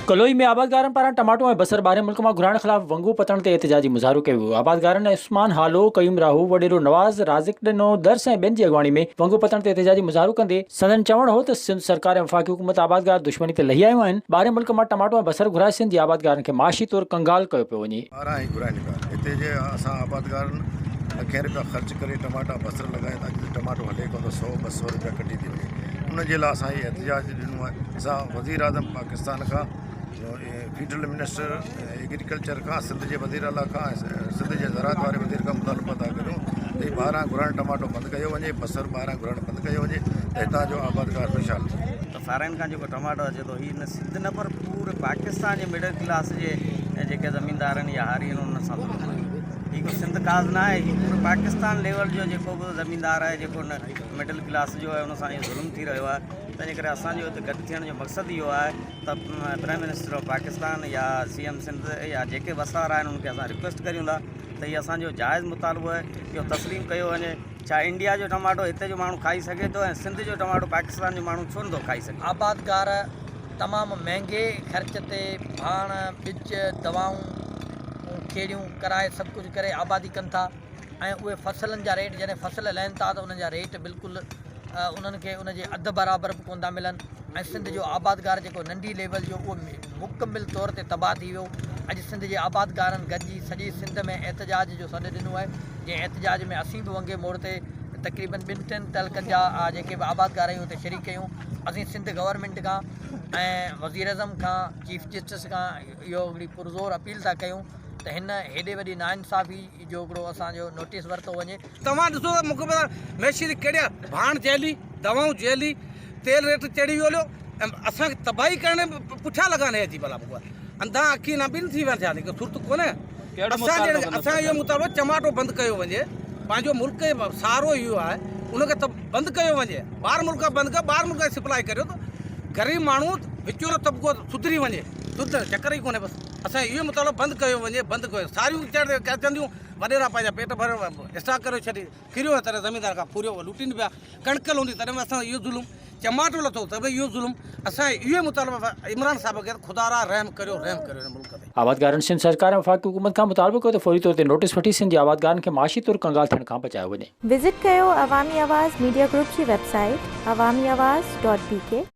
ڪلوئي ۾ آبادگارن پاران ٽماٽو ۽ بصر ٻاهرين ملڪ مان گهرائڻ خلاف ونگو پتڻ تي احتجاجي مظاهرو ڪيو ويو. آبادگارن عثمان هالو، قيوم راهو، وڏيرو نواز، رازق ڏنو درس ۽ ٻين جي اڳواڻي ۾ ونگو پتڻ تي احتجاجي مظاهرو ڪندي سندن چوڻ هو ته سنڌ سرڪار ۽ وفاقي حڪومت آبادگار دشمني تي لهي آيون آهن، ٻاهرين ملڪ مان ٽماٽو ۽ بصر گهرائي سنڌ جي آبادگارن کي معاشي طور ڪنگال ڪيو پيو وڃي. ٻاهران ئي گهرائين پيا. هتي جي اسان آبادگارن لکين رپيا خرچ ڪري ٽماٽا بصر لڳايا ته اڄ ته ٽماٽو هلي ڪونه ٿو سو ٻه سو رپيا ڪٽي ٿي وڃي ان جي لاء اسان هي احتجاج ڏنو آهي اسان وزيراعظم پاڪستان کان فيڊرل منسٽر ايگريڪلچر کان سنڌ جي وزير اعليٰ کان ۽ سنڌ جي زراعت واري وزير کان مطالبو ٿا ڪريون ته هي ٻاهران گهرائڻ ٽماٽو بند ڪيو وڃي بصر ٻاهران گهرائڻ بند ڪيو وڃي ته هتان جو آبادگار خوشحال ٿئي. ته فارين کان جيڪو ٽماٽو اچي ٿو هي نه سنڌ نه پر پوري پاڪستان جي مڊل ڪلاس جي جيڪي زميندار آهن يا هاري آهن انهن سان ظلم آهي هي ڪو سنڌ ڪاز نه آهي هي پوري پاڪستان ليول جو جيڪو به زميندار آهي جيڪو نه مڊل ڪلاس جو آهي ان سان اهو ظلم ٿي رهيو آهي تنهنجي ڪري اسان جو هتي گڏ ٿيڻ جو مقصد اهو آهي ته پرائم منسٽر آف پاڪستان يا سي ايم سنڌ يا جيڪي وس وارا آهن انهن کي اسان رڪويسٽ ڪريون ٿا ته هي اسان جو جائز مطالبو آهي اهو تسليم ڪيو وڃي ڇا انڊيا جو ٽماٽو هتي جو ماڻهو کائي سگهي ٿو ۽ سنڌ جو ٽماٽو پاڪستان جو ماڻهو ڇو نٿو کائي سگهي. آبادگار تمام مهنگي خرچ تي ڀاڻ، ٻج، دوائون، کيڙيون ڪرائي سڀ ڪجهه ڪري آبادي ڪن ٿا. ۽ اهي فصلن جا ريٽ جڏهن فصل لهن ٿا ته انهن جا ريٽ بلڪل انهن کي ان جي اڌ برابر به ڪونه ٿا ملن ۽ سنڌ جو آبادگار جيڪو ننڍي ليول جو اهو مڪمل طور تي تباهه ٿي ويو اڄ سنڌ جي آبادگارن گڏجي سڄي سنڌ ۾ احتجاج جو سڏ ڏنو آهي جنهن احتجاج ۾ اسين به ونگي موڙ تي تقريبن ٻن ٽن تعلقن جا جيڪي به آبادگار آهيون اتي شريڪ آهيون اسين سنڌ گورنمينٽ کان ۽ وزيراعظم کان چيف جسٽس کان اهو هڪڙي پرزور اپيل ٿا ڪيون ته هن هيڏي وڏي ناانصافي جو هڪڙو اسان جو نوٽيس ورتو وڃي. توهان ڏسو ته مون کي پتا ميشي جي ڪهڙي ڀاڻ جهلي دوائون جهلي تيل ريٽ چڙهي ويو هليو ۽ اسان کي تباهي ڪرڻ پٺيان لڳا آهن اچي ڀلا مون کي انڌا اکي نه ٻن ٿي ويا ٿيا ڪي سرت ڪونه اسان جي اسان اهو مطالبو چماٽو بند ڪيو وڃي پنهنجو ملڪ سارو اهو آهي ان کي بند ڪيو وڃي ٻاهر ملڪ بند ڪيو ٻاهر ملڪ سپلائي ڪريو ته غريب ماڻهو وچولو طبقو سڌري وڃي سڌر چڪر ئي ڪونهي بس اسان اهو مطالبو بند ڪيو وڃي بند ڪيو ساريون چڙهنديون وڏيرا پنهنجا پيٽ ڀري اسٽاڪ ڪريو ڇڏي ڦريو ۽ تڏهن زميندار کان ڦريو لٽين پيا ڪڻڪ لوندي تڏهن به اسان اهو ظلم چماٽو لٿو ته به اهو ظلم اسان اهو مطالبو عمران صاحب کي خدا را رحم ڪريو رحم ڪريو هن ملڪ تي. آبادگارن سنڌ سرڪار ۽ وفاقي حڪومت کان مطالبو ڪيو ته فوري طور تي نوٽيس وٺي سنڌ جي آبادگارن کي معاشي طور ڪنگال ٿيڻ کان بچايو وڃي. وزٽ ڪيو عوامي آواز ميڊيا گروپ جي website Awami Awaz dot B K.